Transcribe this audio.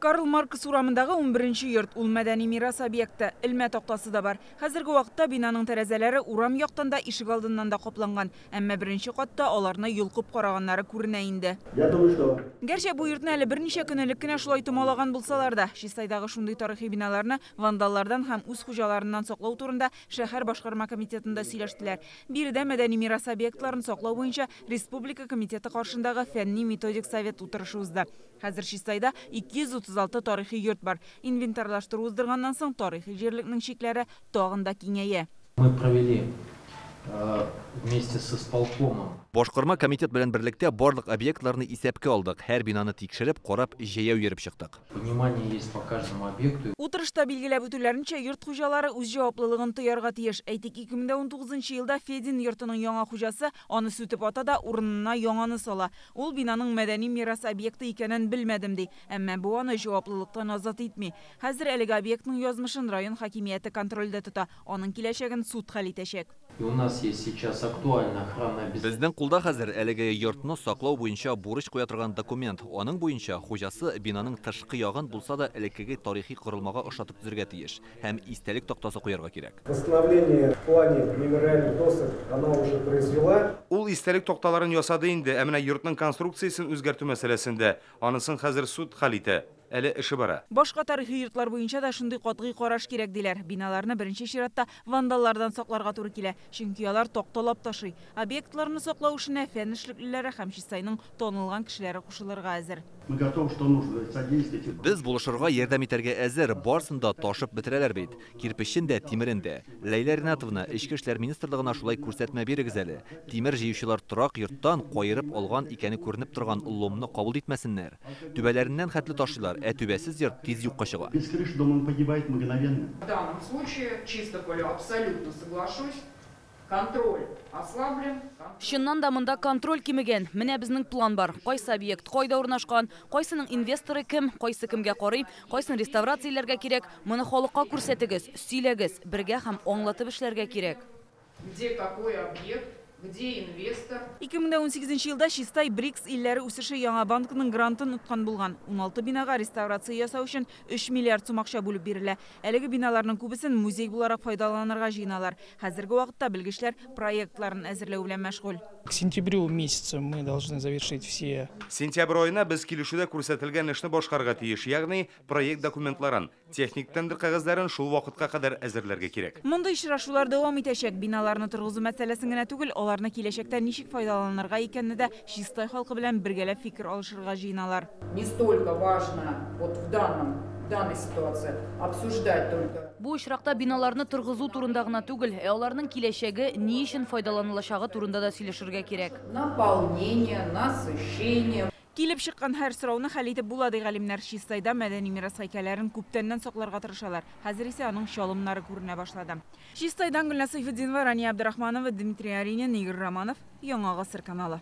Карл Маркс урамындагы 11 йорт ул мәдәни мирас объекты, элмә тактасы да бар. Хәзерге вакытта бинаның тәрәзәләре урам яктан да, ишек алдыннан да капланган. Әмма беренче катта аларны йолкып караганнары күренә инде. Я думаю, что Гәрчә бу йортны әле берничә көн элек кенә шулай томалаган булсалар да, Чистайдагы шундый тарихи биналарны вандаллардан һәм үз хуҗаларыннан саклау турында шәһәр башкарма комитетында сөйләштеләр. Биредә мәдәни мирас объектларын саклау буенча республика комитеты каршындагы фәнни методик совет утырышы узды. Хәзер Чистайда 236 тарихи йорт бар. Инвентарлаштыру уздырганнан соң тарихи җирлекнең чикләре тагын да киңәя. Мы провели вместе с исполкомом Башкарма комитет белән берлектә барлык объектларны исәпкә алдык. Һәр бинаны тикшереп, карап, җәяү йөреп чыктык. Понимание есть по каждому объекту. Утырышта билгеләп үтүләренчә, йорт хуҗалары үз җаваплылыгын тоярга тиеш. Әйтик, 2019 елда Федин йортының яңа хуҗасы аны сүтеп ата да урынына яңаны сала. Ул бинаның мәдәни мирас объекты икәнен белмәдем ди. Әмма бу аны җаваплылыктан азат итми. Хәзер әлеге объектның язмышын район хакимияте контрольдә тота. Аның киләчәген суд хәл итәчәк. И у нас есть сейчас актуальная охрана Безнең кулда хәзер әлеге йортны саклау буенча бурыч куя торган документ. Аның буенча хуҗасы бинаның тышкы ягын булса да элеккеге тарихи корылмага охшатып төзергә тиеш һәм истәлек тактасы куярга кирәк. Восстановление в плане мемориальных досок она уже произвела. Ул истәлек такталарын ясады инде, ә менә йортның конструкциясен үзгәртү мәсьәләсендә анысын хәзер суд хәл итә. Әле эше бара. Башка тарихи йортлар буенча да шундый катгый караш кирәк диләр. Биналарны беренче чиратта вандаллардан сакларга туры килә, чөнки алар такталап ташый. Объектларны саклау эшенә фән эшлеклеләре һәм Чистайның танылган кешеләре кушылырга әзер. Мы готовы, что нужно содействовать. Без булышырга, ярдәм итәргә әзер, барсын да ташып бетерәләр бит. Кирпечен дә, тимерен дә. Ләйлә Ринатовна, Эчке эшләр министрлыгына шулай күрсәтмә бирегез әле. Тимер җыючылар торак йорттан каерып алган икәне күренеп торган ломны кабул итмәсеннәр. Түбәләреннән хәтле ташыйлар, ә түбәсез йорт тиз юкка чыга. Без крыши дом он погибает мгновенно. В данном случае чисто поле абсолютно соглашусь. Контроль ослаблен. Чыннан да монда контроль кимегән. Менә безнең план бар. Кайсы объект кайда урнашкан, кайсының инвесторы кем, кайсы кемгә карый, кайсын реставрацияләргә кирәк. Моны халыкка күрсәтегез, сөйләгез, бергә һәм аңлатып эшләргә кирәк. Где какой объект, где инвестор. 2018 елда Чистай БРИКС илләре үсеше яңа банкының грантын откан булган. 16 бинага реставрация ясау өчен 3 миллиард сум акча бүлеп бирелә. Әлеге биналарның күбесен музей буларак файдаланырга җыеналар. Хәзерге вакытта белгечләр проектларын әзерләү белән мәшгуль. К сентябрю месяцу мы должны завершить все. Сентябрь аена без килешүдә күрсәтелгән эшне башкарырга тиеш, ягъни проект документларын, техник тендер кәгазьләрен шул вакытка кадәр әзерләргә кирәк. Мондый очрашулар дәвам итәчәк. Биналарны торгызу мәсьәләсен генә түгел, аларны киләчәктә ничек файдаланырга икәнне дә Чистай халкы белән бергәләп фикер алышырга җыеналар. Не столько важно вот в данной ситуации обсуждать только. Бу очракта биналарны торгызу турында гына түгел, ә аларның киләчәге ни өчен файдаланылачагы турында да сөйләшергә кирәк. Наполнение, насыщение. Килеп чыккан һәр сорауны хәл итеп була ди галимнәр. Чистайда мәдәни мирас һәйкәлләрен күптәннән сакларга тырышалар. Хәзер исә аның чалымнары күренә башлады. Чистайдан Гөлназ Сайфетдинова, Рания Абдрахманова, Дмитрий Аринин, Игорь Романов, Яңа Гасыр каналы.